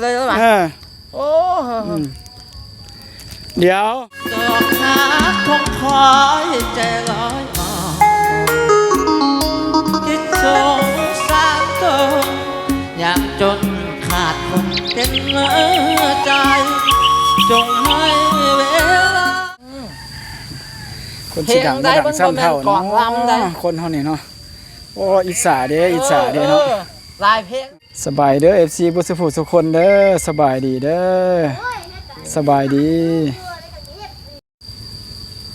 ເລີຍວ່າ ເອີ ໂອ້ ອືມ ດຽວ ດອກຫາກຄົງຄອຍໃຈລອຍມາ ຄິດສົງສານໂຕ ຍາມຈົນຂາດຄົນເປັນໃຈ ຈົ່ງໃຫ້ເວລາ ອືມ ຄົນຊິດັງບໍ່ດັງຊ້ຳເຖົ້າເນາະ ຄົນເຮົານີ້ເນາະ ໂອ້ ອິດສາເດ້ ອິດສາເດ້ເນາະ ເອີ ຫຼາຍເພງ ສະບາຍເດີ ເອັຟຊີ ເບິດສູ່ຜູ້ສູ່ຄົນເດີ ສະບາຍດີເດີ ສະບາຍດີ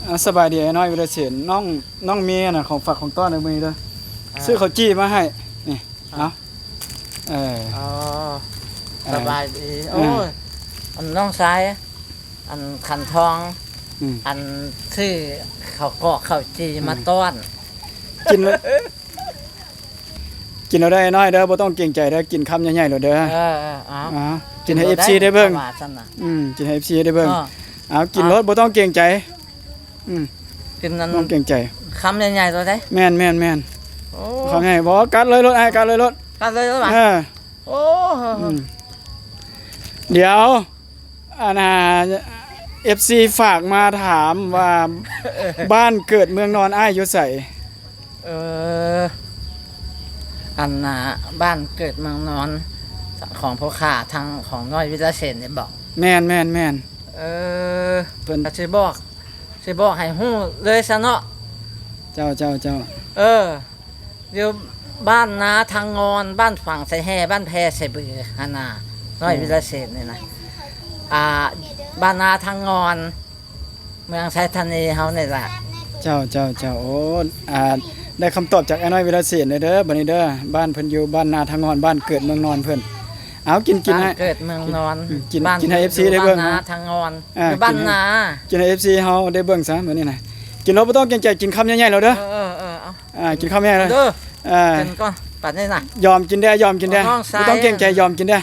ອ່າ ສະບາຍດີອ້າຍນ້ອຍ ວິລະເສນ ນ້ອງ ນ້ອງເມນະ ຂອງຝາກຂອງຕ້ອນໃນມື້ນີ້ເດີ ອ່າ ຊື້ເຂົ້າຈີ່ມາໃຫ້ ນີ້ ອ່າ ເອົາ ເອີ ອໍ ເອີ ສະບາຍດີ ເອີ ໂອ້ຍ ອັນນ້ອງຊາຍ ອັນຂັນທອງ ອືມ ອັນຊື້ເຂົ້າກອກເຂົ້າຈີ່ ອືມ ມາຕ້ອນ ກິນ ກິນເອົາເດີອ້າຍນ້ອຍເດີ ບໍ່ຕ້ອງເກງໃຈເດີ ກິນຄຳໃຫຍ່ໆໂລດເດີ ເອີ ເອີ ເອົາ ເອົາ ກິນໃຫ້ເອັຟຊີໄດ້ເບິ່ງ ວ່າຊັ້ນນະ ອືມ ກິນໃຫ້ເອັຟຊີໄດ້ເບິ່ງ ເອີ ເອົາ ກິນໂລດ ເອົາ ບໍ່ຕ້ອງເກງໃຈ ອືມ ກິນນັ້ນ ບໍ່ຕ້ອງເກງໃຈ ຄຳໃຫຍ່ໆໂລດເດ້ ແມ່ນໆ ໂອ້ ຄຳໃຫຍ່ ບໍ່ ກັດເລີຍໂລດ ອ້າຍ ກັດເລີຍໂລດ ກັດເລີຍໂລດ ເອີ ໂອ້ ອືມ ດຽວ ອັນນ່າ ເອັຟຊີຝາກມາຖາມວ່າ ບ້ານເກີດເມືອງນອນອ້າຍຢູ່ໃສ? ເອີ ອັນນ່າ ບ້ານເກີດເມືອງນອນ ຂອງພໍ່ຂ້າ ທາງຂອງນ້ອຍວິລະເສນນີ້ບໍ? ແມ່ນໆໆ ເອີ ເພິ່ນ ກະຊິບອກ ຊິບອກໃຫ້ຮູ້ເລີຍຊະເນາະ ເຈົ້າໆໆ ເອີ ຢູ່ບ້ານນາທາງງອນ ບ້ານຝັງໃສ່ແຮ່ ບ້ານແພໃສ່ບືຫັ້ນນະ ນ້ອຍ ອືມ ວິລະເສນນີ້ນະ ອ່າ ບ້ານນາທາງງອນ ເມືອງໄຊທານີເຮົານີ້ລະ ເຈົ້າໆໆ ໂອ້ ອ່າ ໄດ້ຄຳຕອບຈາກອ້າຍນ້ອຍວິລະເສນເດີ ບັດນີ້ເດີ ບ້ານເພິ່ນຢູ່ບ້ານນາທາງງອນ ບ້ານເກີດເມືອງນອນເພິ່ນ ເອົາ ກິນ ກິນໃຫ້ ບ້ານເກີດເມືອງນອນ ອືມ ກິນ ບ້ານ ກິນໃຫ້ເອັຟຊີໄດ້ເບິ່ງ ບ້ານນາທາງງອນ ອ່າ ຢູ່ບ້ານນາ ກິນໃຫ້ເອັຟຊີເຮົາໄດ້ເບິ່ງຊະມື້ນີ້ນະ ກິນໂລດ ບໍ່ຕ້ອງເກງໃຈ ກິນຄຳໃຫຍ່ໆໂລດເດີ ເອີໆໆ ເອົາ ອ່າ ກິນຄຳໃຫຍ່ເດີ ເອີ ກິນກ່ອນ ປານນີ້ນະ ຍອມກິນແດ່ ຍອມກິນແດ່ ບໍ່ຕ້ອງເກງໃຈ ຍອມກິນແດ່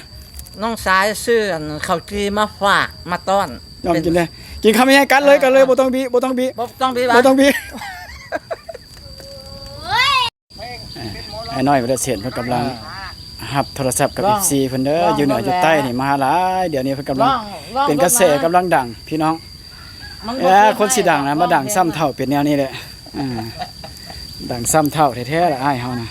ນ້ອງຊາຍຊື້ອັນເຂົ້າຈີ່ມາຝາກມາຕ້ອນ ຍອມກິນແດ່ ກິນຄຳໃຫຍ່ ກັດເລີຍ ເອີ ກັດເລີຍ ບໍ່ຕ້ອງບີ ບໍ່ຕ້ອງບີ ບໍ່ຕ້ອງບີ ບໍ່ຕ້ອງບີ ອ້າຍນ້ອຍວິລະເສນເພິ່ນກຳລັງ ເອີ ຮັບໂທລະສັບກັບ ເອັຟຊີເພິ່ນເດີ ຢູ່ເໜືອຢູ່ໃຕ້ນີ້ມາຫຼາຍ ດຽວນີ້ເພິ່ນກຳລັງ ເປັນກະແສ ກຳລັງດັງພີ່ນ້ອງ ເອີ ຄົນຊິດັງນະ ມາດັງຊ້ຳເຖົ້າເປັນແນວນີ້ແຫຼະ ອ່າ ດັງຊ້ຳເຖົ້າແທ້ໆລະອ້າຍເຮົານະ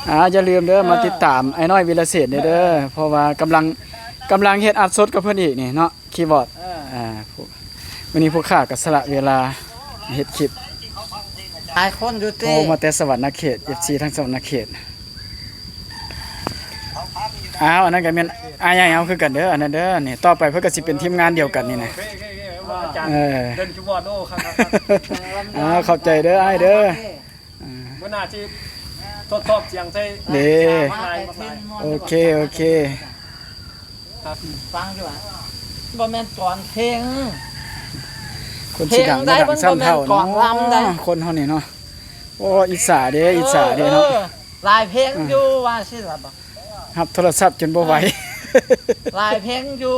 ອ່າ ຢ່າລືມເດີ ເອີ ມາຕິດຕາມອ້າຍນ້ອຍວິລະເສນເດີ ເພາະວ່າກຳລັງ ກຳລັງເຮັດອັດສົດກັບເພິ່ນອີກນີ້ເນາະ ຄີບອດ ເອີ ອ່າ ມື້ນີ້ພວກຂ້າກໍສະຫຼະເວລາເຮັດຄລິບ ຫຼາຍຄົນຢູ່ຕິ ໂທມາແຕ່ສະຫວັນນະເຂດ ເອັຟຊີ ທາງສະຫວັນນະເຂດ ອ້າວ ອັນນັ້ນກໍແມ່ນອ້າຍໃຫຍ່ເຮົາຄືກັນເດີ ອັນນັ້ນເດີ ນີ້ ຕໍ່ໄປເພິ່ນກໍຊິເປັນທີມງານດຽວກັນນີ້ນະ ໂອເຄໆໆ ເອີ ອາຈານ ເດີນຄິວບອດ ໂອ້ ຄັກໆໆ ອ່າ ຂອບໃຈເດີອ້າຍເດີ ອ່າ ມື້ໜ້າຊິທົດສອບສຽງໃສ່ເດ້ ໂອເຄ ໂອເຄ ຟັງຢູ່ຫວາ ບໍ່ແມ່ນກອນເພງ ຄົນຊິດັງບໍ່ດັງຊ້ຳເຖົ້າເນາະ ຄົນເຮົານີ້ເນາະ ໂອ້ ອິດສາເດ້ ອິດສາເດ້ເນາະ ເອີ ຫຼາຍເພງຢູ່ວ່າຊິລະ ຮັບໂທລະສັບຈົນບໍ່ໄຫວ ຫຼາຍເພງຢູ່